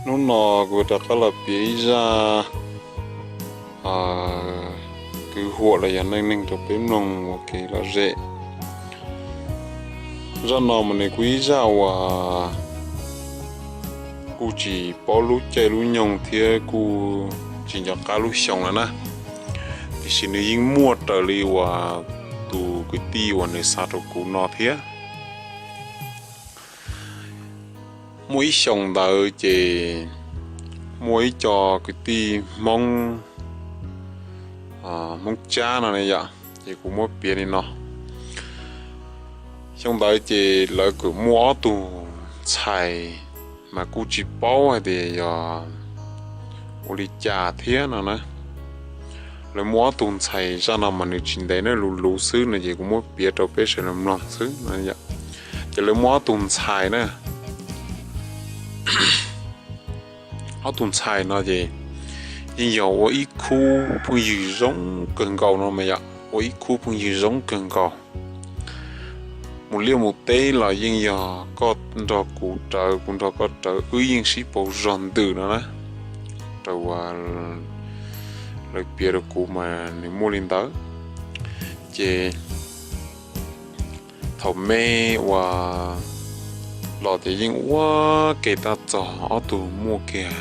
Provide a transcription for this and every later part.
Hnub no kuv rov qab los piav ib zaj kwv huam los yog neej neeg rau peb mloog ua kev lom zem. Zaj no mas nws kuj ib zaj uas kuj tsis paub lub caij lub nyoog thiab kuj tsis nco qab lub xyoo lawm na, tiam sis nws yeej muaj raws li uas tus kwv tij uas nws xa rau kuv no thiab. Muaj ib xyoo ntawd ces muaj ib co kwv tij Hmoob, Hmoob Tsab no ne yom, ces kuv muab piav li no. Xyoo ntawd ces lawv kuj muaj ob tug ntxhais, mas kuj tsis paub hais tias yog ua li cas thiab no na. Lawv muaj ob tug ntxhais, zaj no mas nws tsis ntev na, luv luv xwb no ces kuv muab piav rau peb sawv daws mloog xwb no. Ces lawv muaj ob tug ntxhais na, ob tug ntxhais no ces yeej yog ua ib khub phooj ywg zoo kawg nkaus no mas yom, ua ib khub phooj ywg zoo kawg nkaus. Mus liaj mus teb los yeej yog koj nrog kuv rawv, kuv nrog koj rawv, wb yeej sib paug zog ntws no na. Raws uas lawv piav rau kuv mas nws muaj li ntawd. Ces thaum me uas los ces yeej ua ke tab txog ob tug muaj kiag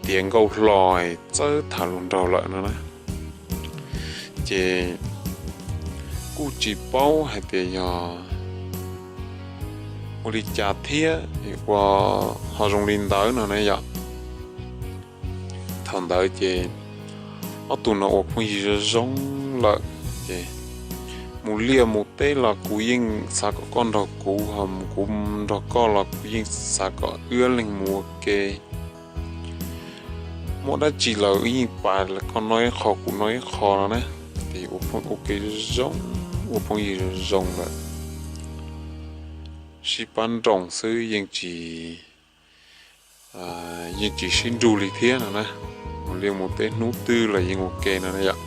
tiav nkauj hlo txawb tham hluas nraug lawm no na. Ces kuj tsis paub hais tias yog ua li cas thiab ua ho zoo li ntawd no ne yom. Thaum ntawd ces ob tug no ua phooj ywg zoo zoo lawm, ces mus liaj mus teb los kuv yeej xav kom koj nrog kuv, ho kuv nrog koj los kuv yeej xav kom wb leeg mus ua ke. Muaj dab tsi los wb yeej pab, koj noj ib qho kuv noj ib qho no na. Ces ua phooj ua ke zoo, ua phooj ywg zoo zoo lawm, sib pab nroos xwb yeej tsis yeej tsis sib nrug li thiab no na. Mus liaj mus teb hnub twg los yeej ua ke no na yom.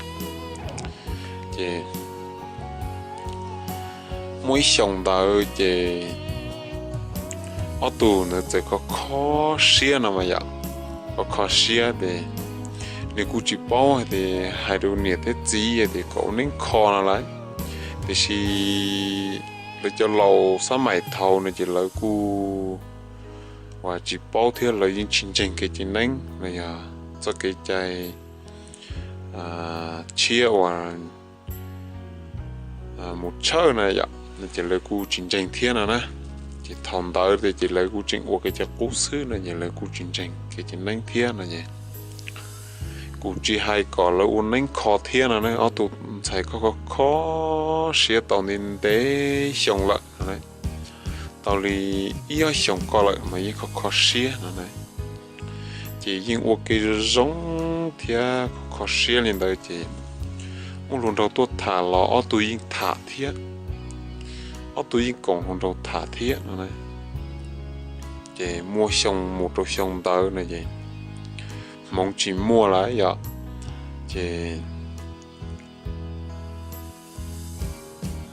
Ces muaj ib xyoo ntawd ces ob tug ntawd txawm kho kho siab no mas yom, kho kho siab ces nws kuj tsis paub hais tias hais rau niam thiab txiv tias kom ua neeb kho no lauj. Tiam sis lawv cov laus xab maim thaud no ces lawv kuj uas tsis paub thiab lawv yeej tsis ntseeg kev cai neeb los yog txoj kev cai tshiab uas mus tshawj na yom, ces lawv kuj tsis ntseeg thiab no na. Ces thaum ntawd ces lawv kuj tseem ua kev cai qub xwb no ces lawv kuj tsis ntseeg kev cai neeb thiab no es kuj tsis hais kom lawv ua neeb kho thiab no na. Ob tug ntxhais kho kho kho siab tau ntev ntev xyoo lawm no, tau li ib ob xyoos ko lawm mas yeej kho kho siab no na. Ces yeej ua ke zoo zoo thiab kho kho siab li ntawd ces muaj hluas nraug tuaj tham los ob tug yeej tham thiab, ob tug yeej koom hluas nraug tham thiab no na. Ces muaj xyoo mus rau xyoo ntawd no ces hmoov tsis muaj lawm yom. Ces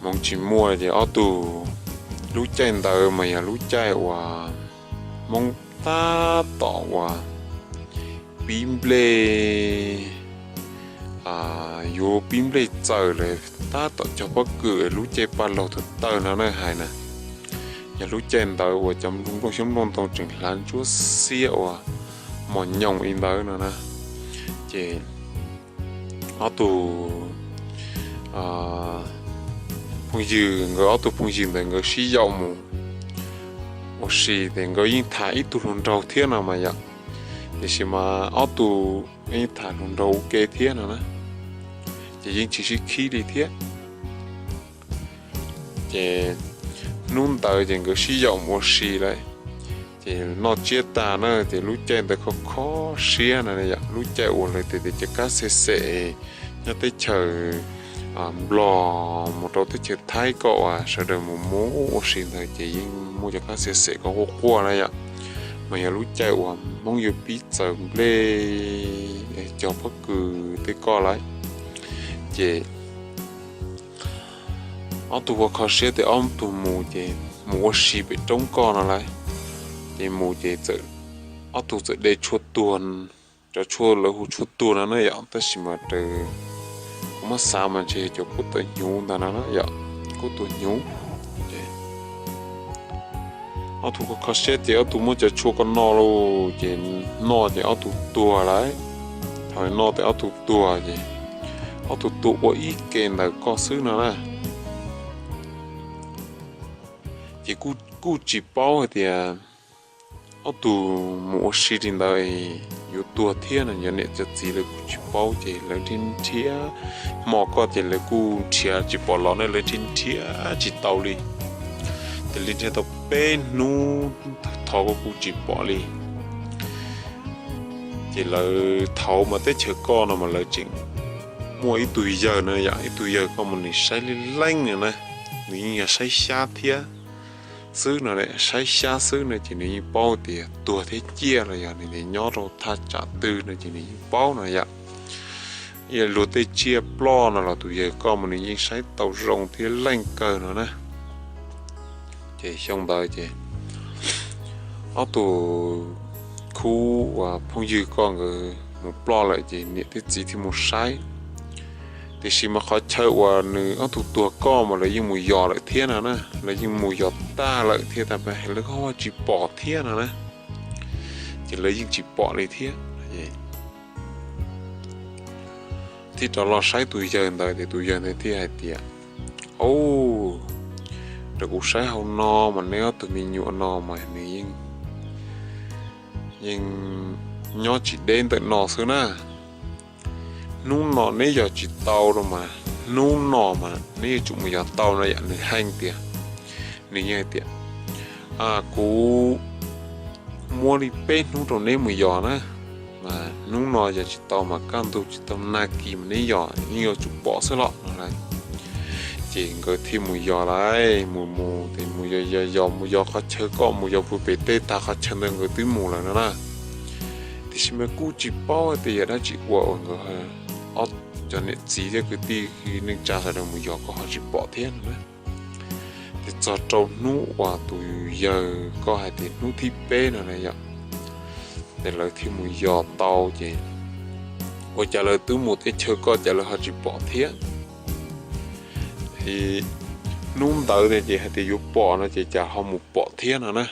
hmoov tsis muaj ces ob tug, lub caij ntawd mas yog lub caij uas Hmoob tab tom uas pib nplej, yuav pib nplej txaws lawm, tab tom cog pob kws lub caij paj laug tawg tawg no na hais na. Yog lub caij ntawd uas cov nplooj xyoob nplooj ntoo tseem hlav ntsuab xiab uas mos nyoos li ntawd no na. Ces ob tug phooj ywg, nkawd ob tug phooj ywg ntawd nkawd sib yaum mus ua si ces nkawd yeej tham ib tug hluas nraug thiab no mas yom. Tiam sis mas ob tug yeej tham hluas nraug ua ke thiab no na, ces yeej tsis sib khib li thiab. Ces hnub ntawd ces nkawd sib yaum mus ua si lawm, ces noj tsiab tag na ces lub caij ntawd kho kho siab no yom, lub caij uas lawv tias tias cov kab xem xem nyob teb chaws Nplog mus rau teb chaws Thaib ko uas sawv daws mus mus ua si ntawd ces yeej muaj cov kab xem xem ko quaj quaj na yom. Mas yog lub caij uas Hmoob yuav pib txaws nplej cog pob kws tej ko lawm. Ces Ob tug ua kho siab tias ob tug mus ces mus ua si pem roob koj no lauj. Ces mus ces ob tug txawm de tshuaj tuag, cov tshuaj lawv hu tshuaj tuag no na yom, tab sis mas raws kuv muab xav mas ntshe cov kub tawm hnyuv ntag no na yom, kub tuag hnyuv. Ob tug kho siab ces ob tug muab cov tshuaj koj noj lauj, ces noj ces ob tug tuag lauj. Thaum noj ces ob tug tuag ces ob tug tuag ua ib ke ntawm koj xwb no na. Ces kuj tsis paub hais tias ob tug mus ua si li ntawd yuav tuag thiab no, yog niam cov txiv lawv kuj tsis paub ces lawv nrhiav nrhiav hmo koj ces lawv kuj nrhiav tsis pom los ne, lawv nrhiav nrhiav tsis tau li. Ces li nrhiav tau peb hnub thov koj kuj tsis pom li. Ces lawv thaum mas teb chaws koj no mas lawv tseem muaj ib tug yawg no yom, ib tug yawg koj mas nws saib leej leej no na, nws yeej yog saib xyab thiab xwb no, saib xyab xwb no ces nws yeej paub tias tuag thiab ciaj los yog nws nyob rau thaj tsam twg no ces nws yeej paub no yom. Luag tej tsiaj ploj no los tus yawg koj mas nws yeej saib tau zoo thiab leej kawg no na. Ces xyoo ntawd ces ob tug khub uas phooj ywg koj nkawd mus ploj lawm ces niam thiab txiv thiaj mus saib. Tiam sis mas qhov chaw uas nws ob tug tuag koj mas lawv yeej mus yos lawm thiab no na, lawv yeej mus yos tag lawm thiab tab sis lawv ho tsis pom thiab no na. Ces lawv yeej tsis pom li thiab. Thiaj rov los saib tus yawg ntawd ces tus yawg ntawd thiaj hais tias, Au, raws kuv saib hauv no mas neb ob tug me nyuam no mas nws yeej nyob tsis deb ntawm no xwb na. Hnub no neb yos tsis tau rau mas hnub no mas neb yuav tsum mus yos tau no yom. Nws hais tias, nws yeej hais tias, Kuv muab li peb hnub rau neb mus yos na, mas hnub no yos tsis tau mas kaj ntug tsis tau nag kis mas neb yos yeej yuav tsum pom xwb los no lauj. Ces nkawd thiaj mus yos lauj, mus mus ces mus yos yos yos mus yos qhov chaw koj mus yos puag pem tej tag qhov chaw ntawd nkawd twb mus lawm no na. Tiam sis mas kuj tsis paub hais tias yog dab tsi ua uas nkawd, ob, cov niam txiv thiab kwv tij neej tsa sawv daws mus yos koj ho tsis pom thiab no na. Ces txog rau hnub uas tus yawg koj hais tias hnub thib peb no na yom, ces lawv thiaj mus yos tau ces ua cas lawv twb mus teb chaws koj cas lawv ho tsis pom thiab. Hnub ntawd ces hais tias yuav pom no ces cas ho mus pom thiab no na.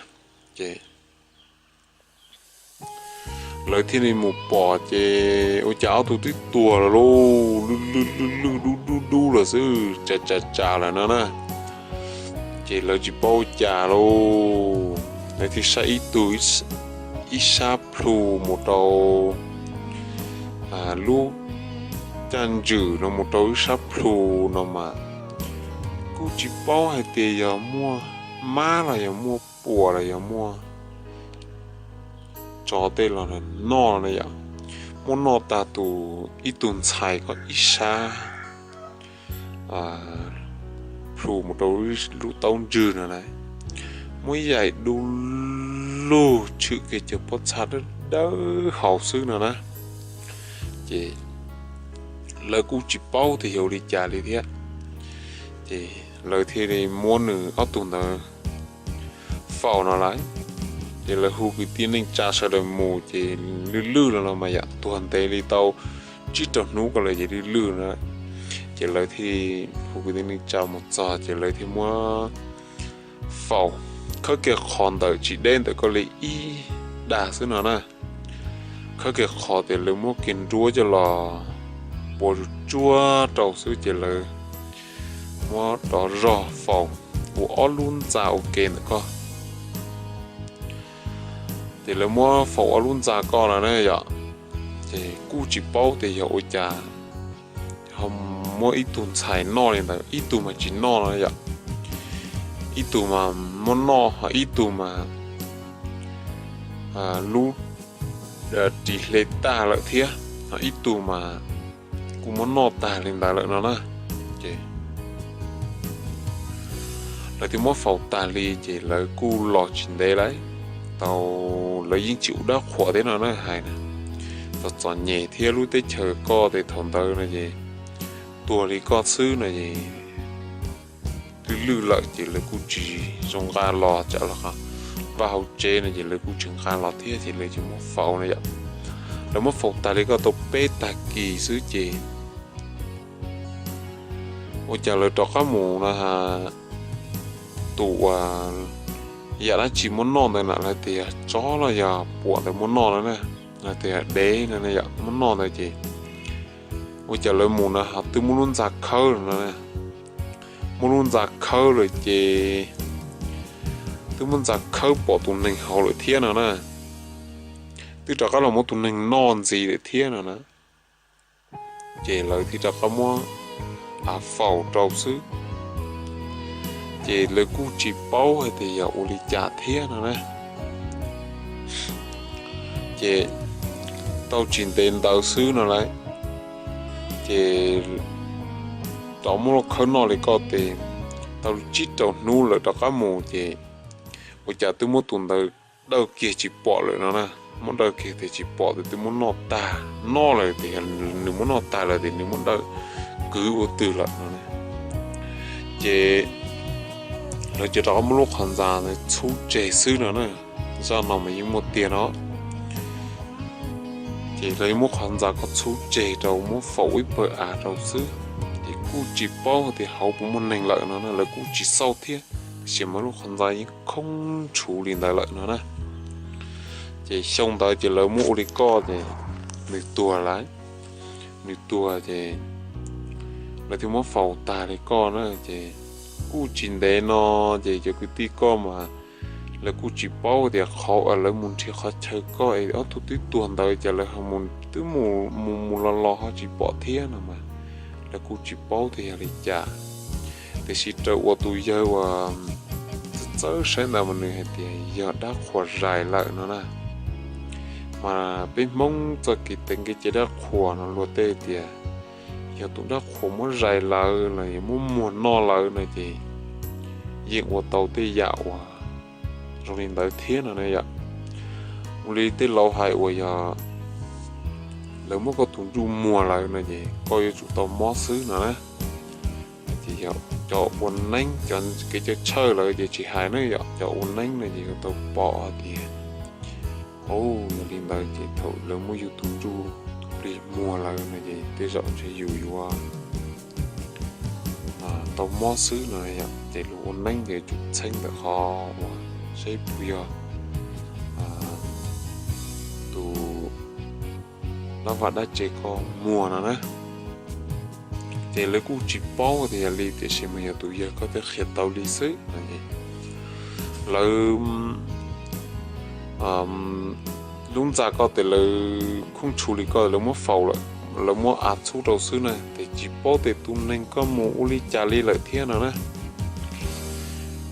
Ces lawv thiaj li mus pom ces ua cas ob tug twb tuag lawm lauj, lwj lwj lwj lwj dub dub dub lawm xwb, tsas tsas tsas lawm no na. Ces lawv tsis paub ua cas lauj, lawv thiaj saib ib tug ib sab plhu mus rau lub caj ntswm no mus rau ib sab plhu no mas kuj tsis paub hais tias yog muaj mab los yog muaj puas los yog muaj tsov tej los noj no yom. Muab noj tag tus ib tug ntxhais ko ib sab plhu mus rau lub taub ntswg no na, muab yaim du lug tshwm kiag cov pob txha dawb dawb haus xwb no na. Ces lawv kuj tsis paub tias yog ua li cas li thiab. Ces lawv thiaj li muab nws ob tug ntawd faus no lauj. Ces lawv hu kwv tij neej tsa sawv daws mus ces lwj lwj los no mas yam tuag ntev li tau tsib rau hnub ko lawm ces lwj lwj no. Ces lawv thiaj hu kwv tij neej tsa mus txog ces lawv thiaj muab faus khawb kiag qhov ntawm tsis deb ntawm koj li ib dag xwb no na. Khawb kiag qhov ces lawv muab kiag nruab coj los puas tsuag tsuag rau xwb ces lawv muab rov zog faus ua ob lub ntxa ua ke ntawm koj. Ces lawv muab faus ob lub ntxa koj no na yom. Ces kuj tsis paub tias yog ua cas ho muab ib tug ntxhais noj li ntawd, ib tug mas tsis noj no yom. Ib tug mas muab noj ho ib tug mas lub ris hle tag lawm thiab, ho ib tug mas kuj muab noj tag li ntawd lawm no na. Ces lawv thiaj muab faus tag li ces lawv kuj los tsis ntev lauj, tau lawv yeej tsis ua dab qhuas thiab no na hais na. Txom txom nyem thiab lub teb chaws koj ces thaum ntawd no ces tuag li koj xwb no ces twb lwj lawm ces lawv kuj tsis zoo nqa los tsam los vaj hauv tsev no ces lawv kuj tsis nqa los thiab ces lawv tsis muab faus na yom. Lawv muab faus tas li ko tau peb tag kis xwb ces ua cas lawv rov qab mus na, tus uas yam dab tsi muab noj ntawd na, lawv tias tsov los yog puam ntawd muab noj no na, lawv tias dev no yom, muab noj ntawd ces ua cas lawv mus na ho twb muab lub ntxa khawb no, muab lub ntxa khawb lawm ces twb muab ntxa khawb pom tus neeg hauv lawm thiab no na, twb rov qab los muab tus neeg noj ntxiv lawm thiab no na. Ces lawv thiaj rov qab muab faus rau xwb. Ces lawv kuj tsis paub hais tias yog ua li cas thiab no na. Ces tau tsis ntev ntawd xwb no lauj, ces rov muab lub khawb noj li ko ces tau tsib rau hnub lawm rov qab mus ces ua cas twb muab tus ntawd dawj kiag tsis pom lawm no na. Muab dawj kiag tias tsis pom tias twb muab noj tag, noj lawm tias nws muab noj tag lawm tias nws muab dawj kwv ua twg lawm no. Ces lawv cia rov qab muab lub qhov ntxa ntawd txhub tseg xwb no na. Zaj no mas yeej muaj tiag no. Ces lawv muab qhov ntxa ko txhub tseg rau muab faus ib pawg av rau xwb, ces kuj tsis paub tias hauv puas muaj neeg lawm no na, lawv kuj tsis xauj thiab, tiam sis mas lub qhov ntxa yeej khoob tshuv li ntawd lawm no na. Ces xyoo ntawd ces lawv muab ua li ko ces nws tuag lawm, nws tuag ces lawv thiaj muab faus tag li ko na. Ces kuj tsis ntev no ces cov kwv tij koj mas lawv kuj tsis paub tias qhov uas lawv mus nrhiav qhov chaw koj es ob tug twb tuag ntawd ces lawv ho mus twb mus mus mus los los ho tsis pom thiab no mas lawv kuj tsis paub tias yog li cas. Tiam sis raws uas tus yawg uas txawj txawj saib ntawd mas nws hais tias yog dab qhuas zais lawm no na. Mas peb Hmoob txoj kev teev kev cai dab qhuas no luag tej tias yog tus dab qhuas muab zais lawm los yog muab muag noj lawm no ces yeej ua tau tej yam uas zoo li ntawd thiab no na yom. Ua li tej laus hais uas yog lawv muab koj tus ntsuj muag lawm no ces koj yuav tsum tau mob xwb no na. Ces yog cov ua neeb, cov kev cai tshawj lawm ces tsis hais na yom, cov ua neeb no ces yuav tau pom hais tias, o, yog li ntawd ces thaum lawv muab yus tus ntsuj tus plig muag lawm no ces tej zaum ntshe yus yuav tau mob xwb no yom. Ces luag ua neeb ces tsum txheeb ntawm qhov uas saib puas yog tus lab vaj dab tse koj muag no na. Ces lawv kuj tsis paub tias yog li, tiam sis mas yog tus yawg koj twb qhia tau li xwb. Lawv lub ntxa koj tes lawv khoob tshuv li koj lawv muab faus lawm, lawv muab av txhub rau xwb na, ces tsis paub tias tus neeg koj mus ua li cas li lawm thiab no na.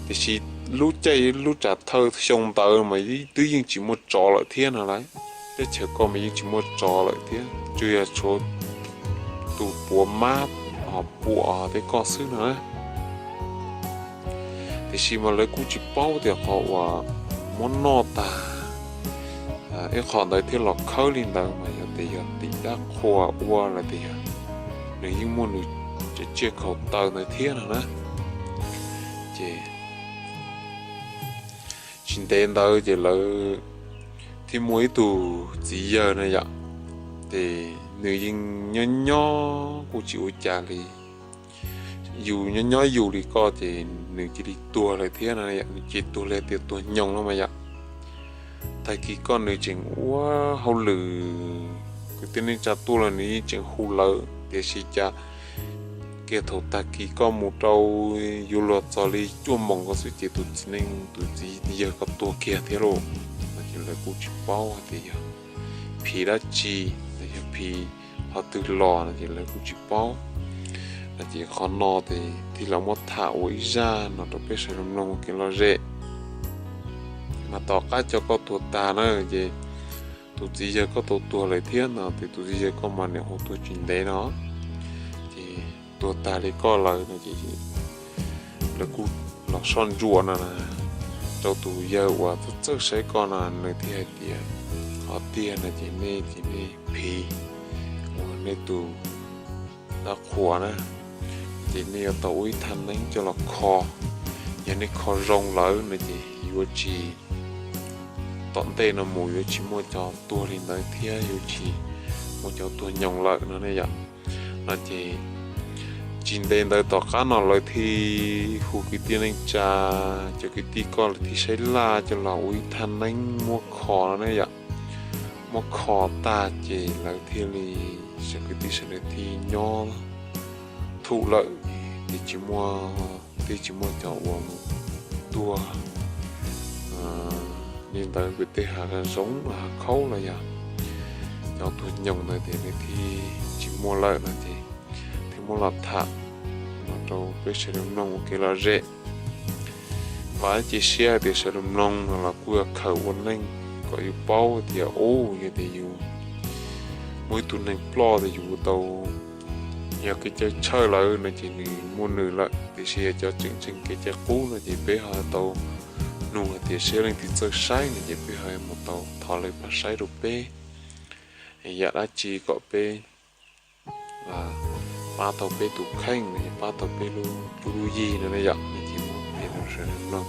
Tiam sis lub caij lub tsam thawj xyoo ntawd mas twb yeej tsis muaj tsov lawm thiab no lauj. Teb chaws koj mas yeej tsis muaj tsov lawm thiab, tsuas yog tshuav tus puav mab ho puam tej koj xwb no na. Tiam sis mas lawv kuj tsis paub tias qhov uas muab noj tag ib qho ntawd thiab los khawb li ntawd mas yog tias yog tim dab qhuas ua los tias yog nws yeej muaj nws tsiaj khaus taw ntawd thiab no na. Ces tsis ntev ntawd ces lawv thiaj muaj ib tug txiv yawg na yom, ces nws yeej nyob nyob kuj tsis ua cas li. Yus nyob nyob yus li koj ces nws cia li tuag lawm thiab no, nws cia li tuag li tias tuag nyoos no mas yom. Tag kis koj nws tseem ua hauj lwm kwv tij neej tsa tuaj los nws yeej tseem hu lawv, tiam sis cas kiag thaum tag kis koj mus rau yuav luag txog li cuaj moos ko xwb ces tus txiv neej tus txiv yawg ko tuag kiag thiab lauj. No ces lawv kuj tsis paub hais tias yog phim dab tsi, yog phim qhov twg los no ces lawv kuj tsis paub. No ces qhov no ces thiaj los muab tham ua ib zaj no rau peb sawv daws mloog ua kev lom zem. Mas tom qab cov koj tuag tag na ces tus txiv yawg koj tau tuag lawm thiab no ces tus txiv yawg koj mas niam hu tuag tsis ntev no, ces tuag tag li koj lawm no ces lawv kuj los soj ntsuam no na rau tus yawg uas txawj txawj saib koj no, nws thiaj hais tias qhov tiag no ces nej ces nej phim uas nej tus dab qhuas na, ces nej yuav tau ua ib thaj neeb coj los kho. Yog nej kho zoo lawm no ces yuav tsis, tom ntej no mus yuav tsis muaj cov tuag li ntawd thiab yuav tsis muaj cov tuag nyoos lawm no ne yom. No ces tsis ntev ntawd tom qab no lawv thiaj hu kwv tij neej tsa, cov kwv tij koj lawv thiaj saib laj coj los ua ib thaj neeb muab kho no ne yom. Muab kho tag ces lawv thiaj li, cov kwv tij sawv daws thiaj nyob thum lawm, ces tsis muaj, thiaj tsis muaj cov uas mus tuag li ntawd pem tej hav zoov hav khaub los yog cov tuag nyoos ntawd ces nws thiaj tsis muaj lawm no ces thiaj muab los tham no rau peb sawv daws mloog ua kev lom zem. Vam cia siab hais tias sawv daws mloog no los kuj yog khaws ua neej kom yus paub tias ub, yog tias yus muaj ib tug neeg ploj tias yus tau, yog kev cai tshawj lawm no ces nws muaj nws lawm, tiam sis yog cov tseem tseem kev cai qub no ces peb ho tau nug hais tias seb leej twg txawj saib no ces peb ho mus tau thov lawv pab saib rau peb. Yam dab tsi kom peb pab tau peb tus kheej no, pab tau peb lub cuab lub yig no ne yom, no ces muab piav rau sawv daws mloog.